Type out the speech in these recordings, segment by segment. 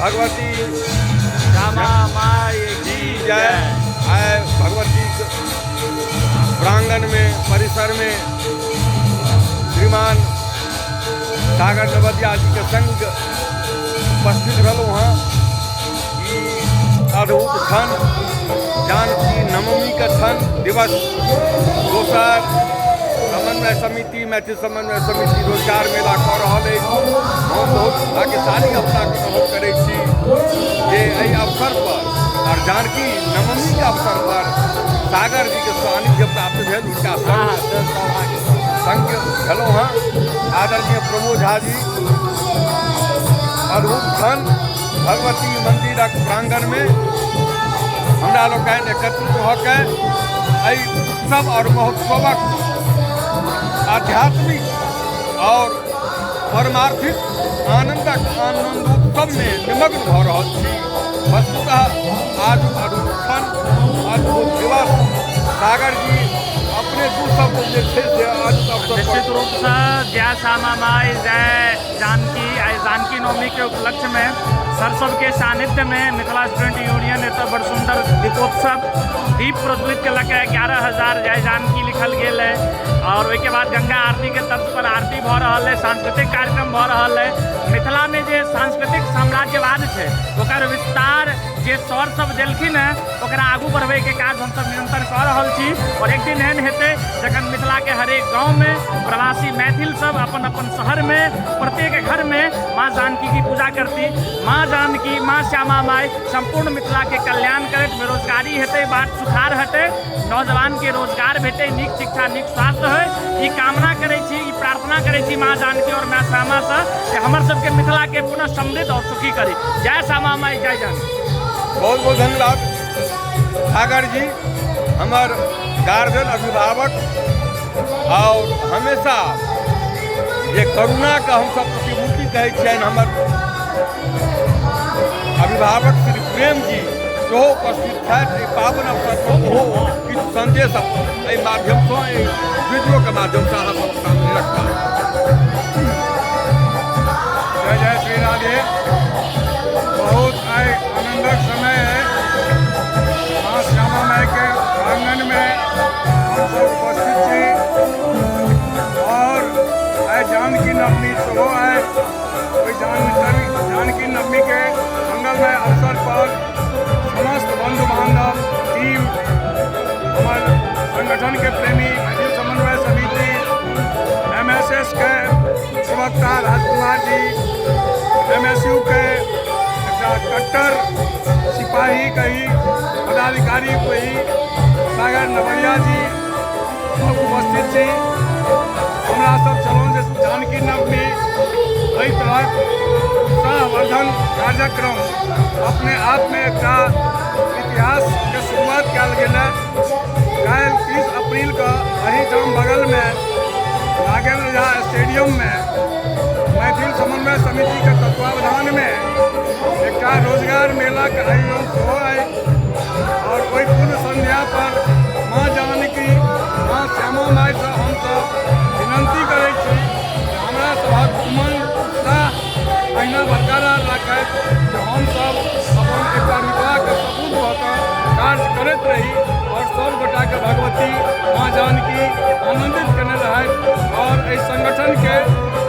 भगवती श्यामा माई की जय। आइ भगवती प्रांगण में, परिसर में श्रीमान सागर नवदिया जी के संग उपस्थित भेलहुँ हँ। ई अद्भुत क्षण, जानकी नवमी के क्षण दिवस, दोसर समन्वय समिति, मैथिल समन्वय समिति रोजगार मेला कऽ रहल अछि। हम बहुत भाग्यशाली अपनाके अनुभव करै छी जे एहि अवसर पर और जानकी नवमी के अवसर पर सागर जी के सानिध्य प्राप्त भेल, हुनका संग संग भेलहुँ हँ। आदरणीय प्रमोद झा जी, अद्भुत क्षण, भगवती मंदिरक प्रांगणमे हमरा लोकनि एकत्रित भऽ के एहि उत्सव और महोत्सवक आध्यात्मिक और परमार्थिक आनंदक आनंदोत्सवमे निमग्न भऽ रहल छी। वस्तुतः आजुक अद्भुत क्षण, अद्भुत दिवस, सागर जी अपने दू शब्द जे छै से आजुक अवसर पर। निश्चित रूपसँ जय श्यामा माई, जय जानकी। आइ जानकी नवमी के उपलक्ष्य में सर सबके सानिध्य में मिथिला स्टूडेंट यूनियन एतऽ बड़ सुंदर दीपोत्सव दीप प्रज्वलित केलक है। 11,000 जय जानकी लिखल गेल है और ओहिके बाद गंगा आरती के तर्ज पर आरती भऽ रहल है, सांस्कृतिक कार्यक्रम भऽ रहल है। मिथिला में जे सांस्कृतिक साम्राज्यवाद छै ओकर विस्तार जे सर सब देलखिन है ओकरा आगू बढ़बैके काज हमसब निरंतर कऽ रहल छी और एक दिन एहन हेतै जखन मिथिलाके हरेक गाँवमे प्रवासी मैथिल सब अपन अपन शहरमे प्रत्येक घरमे माँ जानकी की पूजा करती। माँ जानकी, माँ श्यामा माई सम्पूर्ण मिथिलाके कल्याण करैत, बेरोजगारी हेतै, बाढ़ सुखाड़ हटै, नौजवानके रोजगार भेटै, नीक शिक्षा नीक स्वास्थ्य होइ, ई कामना करै छी, ई प्रार्थना करै छी माँ जानकी और माँ श्यामासँ जे हमर सबके मिथिलाके पुनः समृद्ध और सुखी करी। जय श्यामा माई, जय जानकी। बहुत बहुत धन्यवाद सागर जी, हमर गार्जियन, अभिभावक और हमेशा जे करुणाके हमसब प्रतिमूर्ति कहै छियनि, हमर अभिभावक श्री प्रेम जी सेहो उपस्थित छथि। एहि पावन अवसर पर ओहो किछु संदेश एहि माध्यमसँ, एहि वीडियोके माध्यमसँ अहाँ सबक सामने रखता। जय जय श्री राधे। बहुत आइ आनंदक समय है। माँ श्यामा माई के प्रांगण में हम सब उपस्थित छी और आइ जानकी नवमी सेहो है। ओहि जानकी नवमी के मंगलमय अवसर पर समस्त बंधु बांधव, टीम, हमर संगठन के प्रेमी, मैथिल समन्वय समिति एमएसएस के प्रवक्ता राजकुमार जी, एमएसयू के एकटा कट्टर सिपाही कही, पदाधिकारी कही, सागर नवरिया जी, सब उपस्थित छी। हमरा सब छलहुँ जे जानकी नवमी एहि तरहक उत्साहवर्धन कार्यक्रम अपने आपमे एकटा इतिहासके शुरुआत कयल गेल है। काल्हि 30 अप्रैल के एहिठाम बगलमे नागेंद्र झा स्टेडियममे मैथिल समन्वय समितिके तत्वावधानमे एकटा रोजगार मेलाके आयोजन सेहो अइ और ओहि पूर्व संध्या पर माँ जानकी, माँ श्यामा माइसँ हमसब विनती करै छी जे हमरा सभक उमंग, उत्साह अहिना बरकरार राखथि जे हमसब अपन एकटा मिथिलाके सपूत भऽ कऽ कार्य करैत रही और सब गोटाके भगवती माँ जानकी आनन्दित केने रहथि और एहि संगठनके,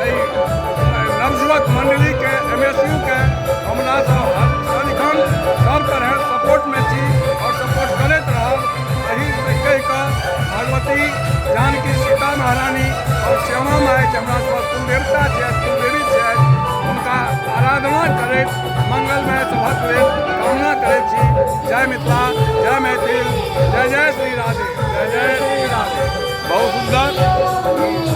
एहि नवयुवक मंडलीके, एमएसयू के हमरा सब सदिखन सब तरह सपोर्टमे छी और सपोर्ट करैत रहब। एहि कहि कऽ भगवती जानकी, सीता महारानी और श्यामा माई जे हमरा सबक कुलदेवता छथि, कुलदेवी छथि, हुनका आराधना करैत मंगलमय सभक लेल कामना करैत छी। जय मिथिला, जय मैथिल, जय जय श्री राधे, जय जय श्री राधे। बहुत सुंदर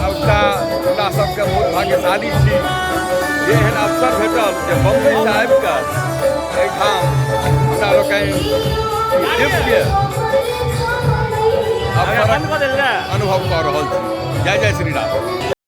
अवस्था। हमरा सबके बहुत भाग्यशाली छी जे एहन अवसर भेटल जे बम्बई से आबि कऽ एहिठाम हमरा लोकनि दिव्य अवसरक अनुभव कऽ रहल छी। जय जय श्री राम।